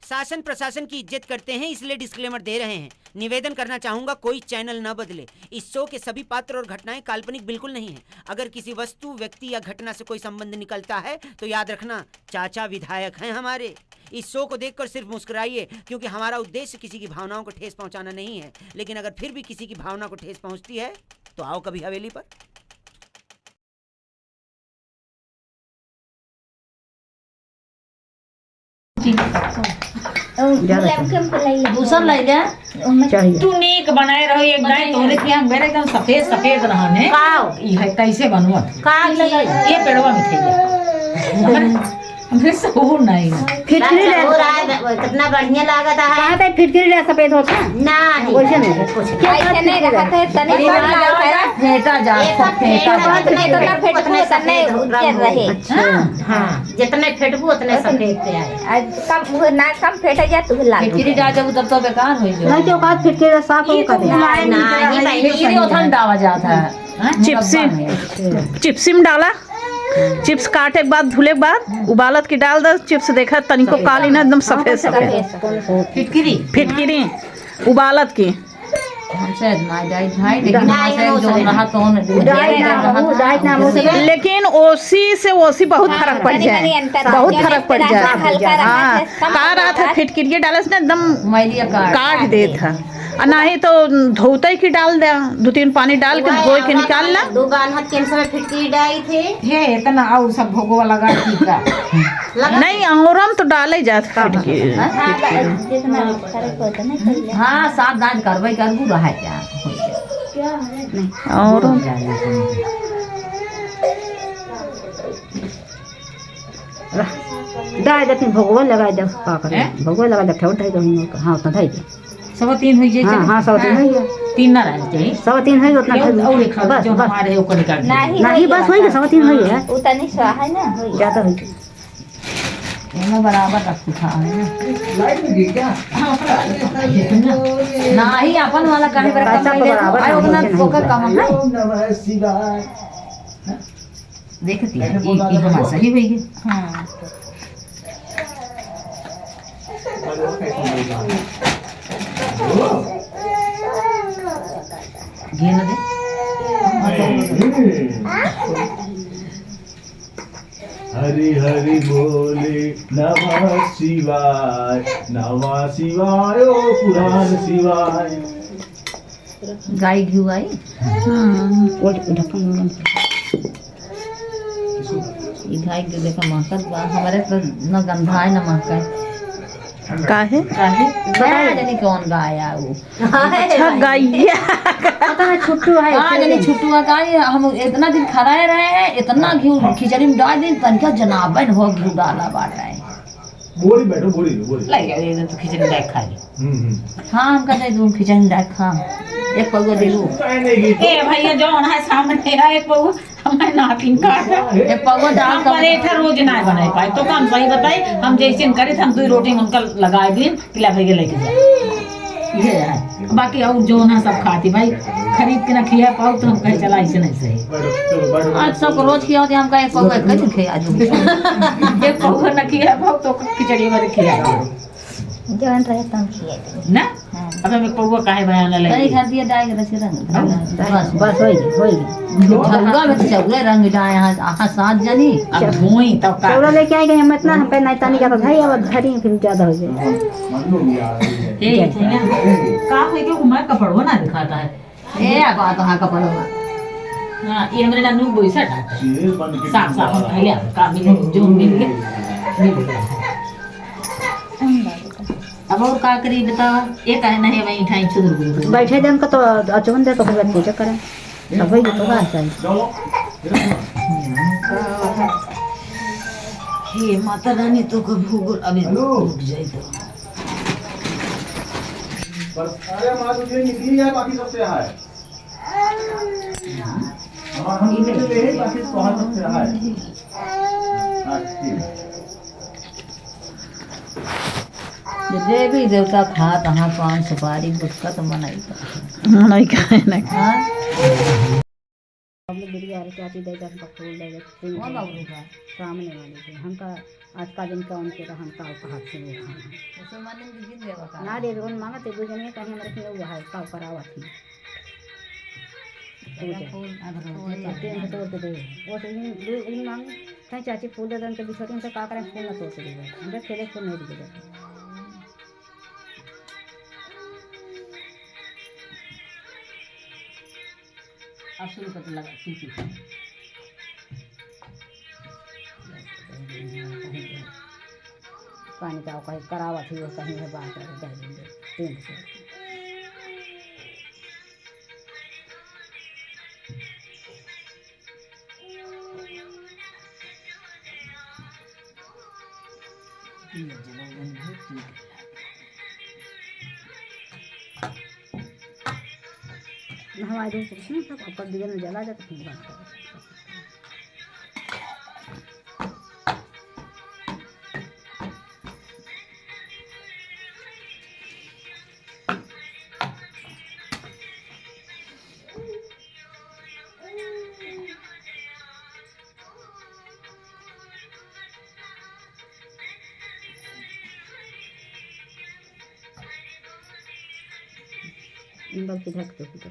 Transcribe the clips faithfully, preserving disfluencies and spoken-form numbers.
शासन प्रशासन की इज्जत करते हैं, इसलिए disclaimer दे रहे हैं। निवेदन करना चाहूंगा, कोई channel न बदले। इस show के सभी पात्र और घटनाएं काल्पनिक बिल्कुल नहीं हैं। अगर किसी वस्तु, व्यक्ति या घटना से कोई संबंध निकलता है तो याद रखना, चाचा विधायक हैं हमारे। इस show को देखकर सिर्फ मुस्कुराइए, क्योंकि हमारा उद्देश्य किसी की भावनाओं को ठेस पहुंचाना नहीं है। लेकिन अगर फिर भी किसी की भावना को ठेस पहुंचती है तो आओ कभी हवेली पर। दूसर ले ले। चाहिए। तू नीक बनाए रहो, एक दाई तोहरे के यहाँ मेरे एकदम सफेद सफेद रहन है। का? ई है कैसे बनवत? का चीज? ये पेड़वा में थे। हमरे, हमरे सहूर नहीं। फिटकिरी ले। सहूर आए, कितना बढ़िया लागत है। कहाँ तक फिटकिरी ले सफेद होता? नहीं। वैसे नहीं है। कुछ। क्या ऐसे नहीं रहता है, तनी अरे, कम ना, लागता है। फेंटा जा, ये सब फेंटा फेंटा जा। उतने, उतना फेंटबू, उतने उतने सफेद हो। उज्जर रहे। अच्छा। हाँ, हाँ, जितने फेंटबू, उतने सफेद पे आए। आज कम, वो ना कम फेंटे जा, तू लाल हो फिटकिरी जा। जा, जब तब तो बेकार हो जाए। नहीं, तो का फिटकिरी साफ हो ये तो कर दे। नहीं, नहीं, नहीं, फिटकिरी नहीं। उथन डाला जाता है। हाँ? चिप्सी, डब्बा में। चिप्सी में डाला, चिप्स काटे के बाद, धुले के बाद, उबालत की डाल दे, चिप्स देखा, तनिको काली ना, एकदम सफेद, सफेद। फिटकिरी। फिटकिरी, उबालत की। हमसे ना जाए भाई, लेकिन नहीं, हमसे नहीं, जो नहीं। रहा तो उन्हें उदाई ना हो, उदाई ना हो। लेकिन ओसी से ओसी बहुत हाँ, फर्क पड़ तनी जाए, मनी अंतर बहुत है। फर्क पड़ जाए। हल्का रहा हाँ, है, कम का रहा था, फिटकिरिया डाले से ना एकदम मैलिया काट। काट देत है। आ नाही तो धोते की डाल दे, दो तीन पानी डाल के वही धोए के औरत निकाल ला। दो बार हाथ के समय फिटकिरी डाई थे। हे, इतना और सब भोगवा लगा दी का? लगा नहीं, अंगूरम तो डाले जात फिटकिरी। हाँ, जितना फर्क होता ना, पहले। हाँ, सात दांत करबे करबू रहा क्या? और डाल देती भोगवा लगा दे, का करे? हैं? भोगवा लगा दे, ठेवन ठाई दो, हाँ, उतना ठाई दे। सवा तीन होई जाई, हाँ, चली। हाँ, सवा तीन हाँ। होई है। तीन ना रहना चाहिए। सवा तीन होई, उतना ये खाली। और एक बस, जो बस। हमारे ओकर निकाल दे। नहीं, नहीं, होई बस, है। होई के सवा तीन होई है। उ तनी सा है ना, होई। ज्यादा होई। एमे बराबर रखू था, है ना? लाइट में गिर गया? हाँ, नहीं, अपन वाला काहे बराबर पैसा कर तो दे? बराबर आयो, है, उतना नहीं ओकर होता। कम है। ओम नमः शिवाय। देखती है, ई, ई हमार सही होई गई। हाँ। घेन दे। हरि हरि बोले नमः शिवाय, नमः शिवाय, ओ पुराण शिवाय। गाय घिउ आई? हाँ। वो ढक्कन वाला। ई गाय के देखा महकत बा, हमारे तो न गंधाए न महकाए। काहे? काहे? ना जाने कौन गाय आ वो। अच्छा, गैया। पता ना, छुट्टू है, हाँ, जाने छुट्टू है, गाय, हम इतना दिन खराए रहे हैं, इतना घिउ खिचड़ी में डाल दिन, तनिका जनाबन हो घिउ डाला बाटे। बोरी बैठो, बोरी लो, बोरी। ले जाओ, ये तो खिचड़ी डाल खा ली। हम्म, हम्म। हाँ, हमका दे दू, खिचड़ी डाल खा। एक पौवा दे दू। काहे नहीं गई? ए भैया, जो होना है सामने है, एक पौवा हमारे नातिन का। एक पौवा डाल हम खा। परेठा रोज ना बनाए पाए, तो हम सही बताई, हम जैसे करे थे, हम दो रोटी में उनका लगा दी, पिला भैया लेके जा। ये है। बाकी और जो ना सब खाती भाई, खरीद के ना खिया पाओ तो हम कहे चला ऐसे नहीं सही। आज सब रोज खिया होते, हम कहे एक पौवा कैसे खिया आज? एक पौवा ना खिया पाओ तो खिचड़ी भर खिया। जवन रहे तन खिया दे। ना? हाँ। अब हमें पौवा काहे बयाना लगे? कहीं घर दिया डाल के रखे रंग। हाँ। बस, बस, होई गई, होई गई। झगड़ा में तो झगड़ा रंग जाए, यहाँ, यहाँ सात जनी। अब धोई तब का? चौरा लेके आए गए, हम इतना, हम कहे, "नहीं, तानी का तो भाई, अब धरी, फिर ज्यादा हो जाए।" ए, भैया, का होई के हमार कपड़वा ना दिखाता है? ए, अब आ तो हाँ कपड़वा। हाँ, ये हमरे नानू बोई सट आता है। साफ, साफ, हम पहले आप काम मिले, जो मिल गए, मिल गए। अब और का करी बतावा? ये काहे नहीं वहीं ठाई छुदुर गुल गुल? बैठे दे हमका तो अचवन दे तो फिर पूजा करें। सब वही तो बात है। हे माता रानी, तो कब भूगोल अबे हेलो। रुक जाए तो। पर अरे माँ, तुझे निकली है, बाकी सबसे हाय। हमारा हम निकले हैं, बाकी तोहार सबसे हाय। हाँ, ठीक। जे देवी देवता खात हाँ पान सुपारी, उसका तो मन आई का। मन आई का है ना। हाँ? हम लोग गिर गया, अरे चाची दे दे, हमका फूल दे दे, फूल कौन दे दे। बाबू का? सामने वाले के। हमका आज का दिन का उनके रहन का कहत से वो रहन। मुसलमान दिन के दिन देवा का? ना रे, रोन मांगत है, दो जने कहीं हमरे के वो है, का करावत ही। पूजा। फूल, अब रोज पूजा, जाते हैं। टेंट तोड़ के दे। वो तो इन, दो इन मांग, कहीं चाची फूल दे दे, उनके बिछोटी, उनसे का करें, फूल ना तोड़ के दे। उनके खेले फूल नहीं दिए जाते। अब शुरू कर लगा, ठीक है। पानी का कहीं करावत ही, वो कहीं है बात है, दे देंगे। तीन सौ। नहवा दो, सब अपन दिया में जला जाता, फिर बात करो। बल्कि ढक दो, ढक दो।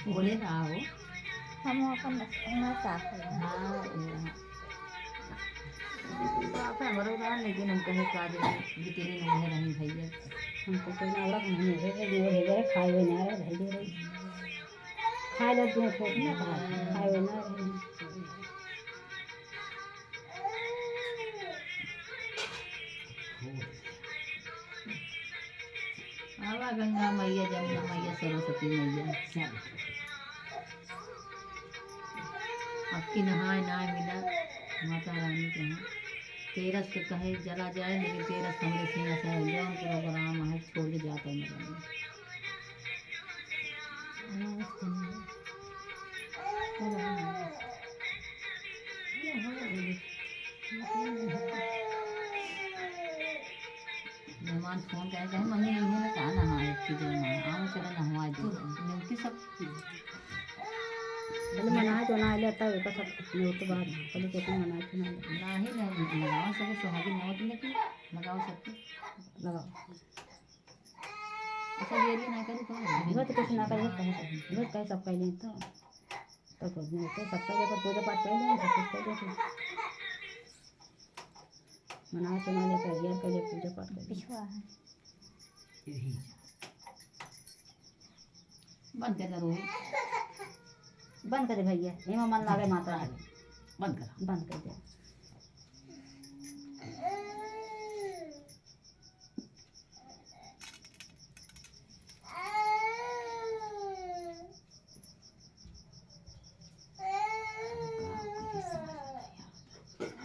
बोले ना हो। हम अपन बस, हमारा साफ है। हाँ, ये हाँ। साफ है, हमारा उदाहरण, लेकिन हम कहे का जे बिटेरी नहीं है, नहीं भैया। हमको कोई ना औरत नहीं है, नहीं है, खाए हुए ना रहे, भाई दे रही। खाए लो, जो छोटी ना खाए, खाए हुए ना रहे। आवा गंगा मैया, जमुना मैया, सरस्वती मैया। अब की नहाए ना मिला माता रानी के यहाँ। तेरस के कहे जला जाए, लेकिन तेरस हमरे सिंह से है, जौन प्रोग्राम है, छोड़ के जाता है मेरा। मेहमान फोन करे, कहे, "मम्मी, यही में का नहाए, एक चीज में नहाए, आओ, चलो नहवा दो।" नेवती सब बोले, "मनाए तो ना आइले, तब एकर सब नेवती बाद में।" बोले, "केतना मनाए तो ना आइले।" नाही, नाही, लगाओ सब सुहागी नेवती लेके, लगाओ सबके। लगाओ। अच्छा, ये भी ना करी तो। वो तो कुछ ना करे, कहे तो। वो कहे सब कह लें तो। तो कुछ नहीं, तो सब कह लें, पूजा पाठ कह लें, सब कुछ कह लें। मना के ना लेकर, यार, पहले पूजा पाठ कर। पिछुआ है। बंद कर दे रोहित। बंद कर दे भैया, एमा मन लागे माता रानी। बंद कर। बंद कर दे।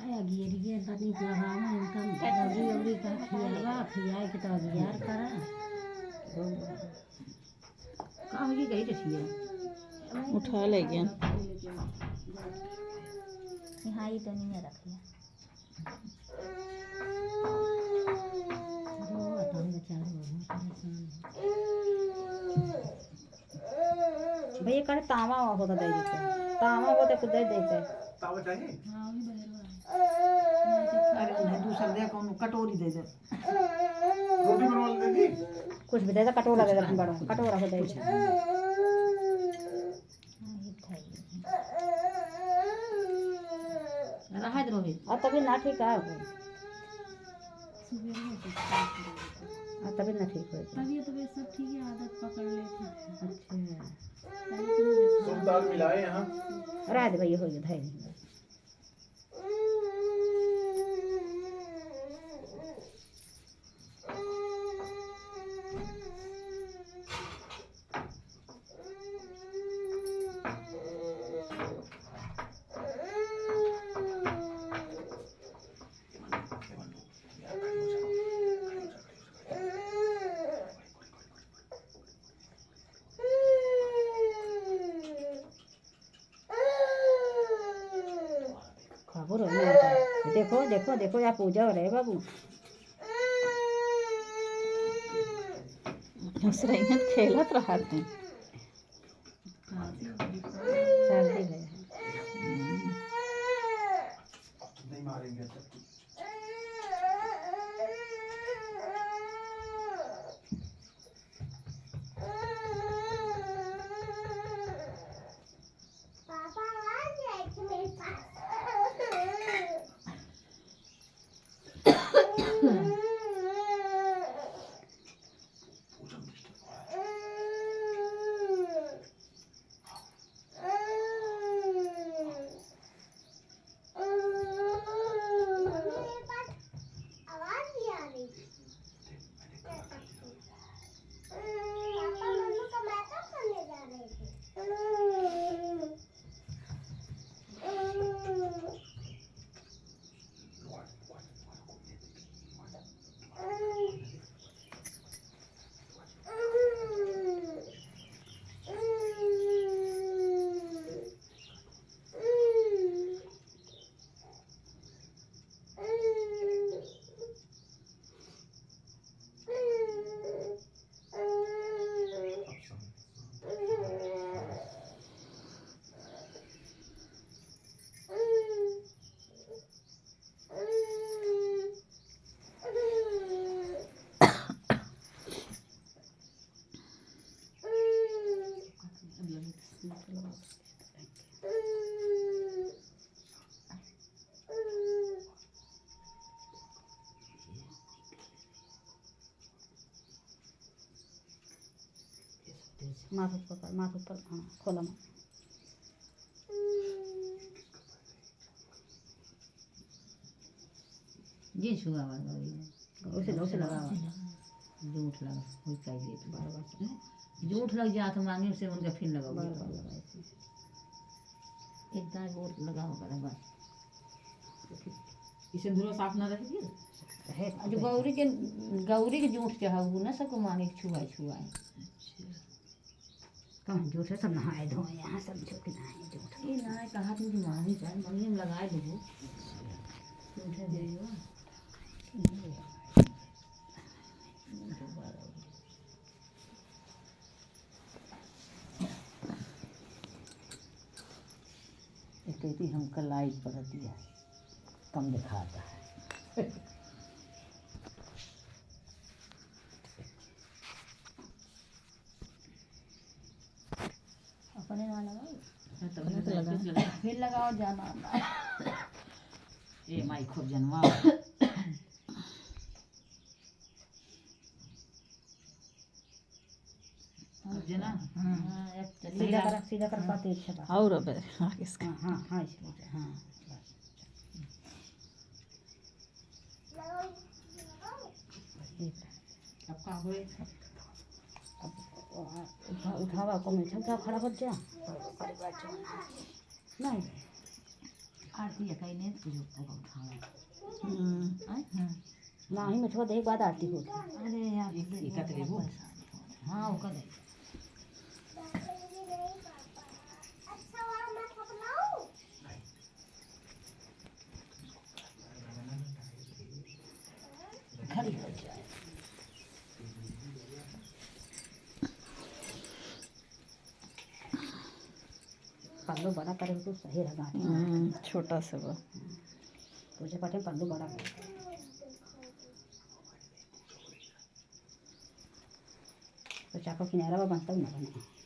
अरे, गिर गया, तनी जगह में इनका दौरी औरी का खियावा, खियाए के तो अगियार करा। का होई गई रसिया? उठा ले गया। हाँ, ये तो नहीं है, रख लिया। भैया, करे तावा होता दे देते। तावा होता कुछ दे देते। तावा चाहिए? हाँ, वही बहेरवा है। अरे, नहीं, दूसरा दे, कौन कटोरी दे दे। रोटी बनवा ले दीदी। कुछ भी दे दे, कटोरा दे दे, बड़ा कटोरा हो दे। रहा दे रोहित। और तबीयत ना ठीक है? हाँ, तबीयत ना ठीक है। तबीयत, तबीयत सब ठीक है, आदत पकड़ लेती है। अच्छा। पहले तो नहीं देखा। सब दाल मिलाए यहाँ। रहा दे भैया, हो गया, धैर्य। बाबू रोने आता है। देखो, देखो, देखो, या पूजा हो रही है बाबू। हंस रही हैं, खेलत रहत हैं। सर्दी है। पापा आ गए थे मेरे पास। माथ ऊपर कर, माथ ऊपर, हाँ, खोला माथ। जी छुआ बार बार ये। उसे, उसे लगावा। जूठ लगा, वही कह दिए तो बार बार। जूठ लग जात मांगे, उसे उनका फिर लगाओ। बार बार लगाए थे। एक दाएं गोड़ लगाओ बराबर। ई सिंदूरवा साफ ना रहे फिर? रहे, जो गौरी के, गौरी के जूठ चढ़ाऊ ना, सबको मांगे के छुआए, छुआए। अच्छा। कहाँ जूठ है, सब नहाए धोए, यहाँ सब जो कि नहाए जूठ। ये नहाए कहा तुम कि मांगे का, मंगे में लगाए देबो। जूठ है देबो। एक कहती हमका लाइट पड़ती है, कम दिखाता है। अपने ना लगाओ। हाँ, तब अपने तो लगा। फिर लगाओ, जाना आता है। ए माई, खूब जनवा। अब जना। हाँ। हाँ, अब चलिए। सीधा कर, सीधा कर, हाँ। पाते अच्छा बा। और अब आगे इसका। हाँ, हाँ, हाँ, इसको, हाँ, बस। अब का होए? अब उठा-, उठावा, को में उठा, खड़ा हो जा। नहीं। आरती या कहीं नहीं, तुझे ऊपर उठावा। हम्म। आए? हम्म। नाही, मिठवा देख बाद आरती होत है। अरे यार, एक, एक हाथ लेबो। हाँ, ओका दे। पल्लू बड़ा करे तो सही रहा। हम्म, छोटा सा बा। पूजा पाठ में पल्लू बड़ा करे। तो चाको किनारा बा, बनता ही ना बने।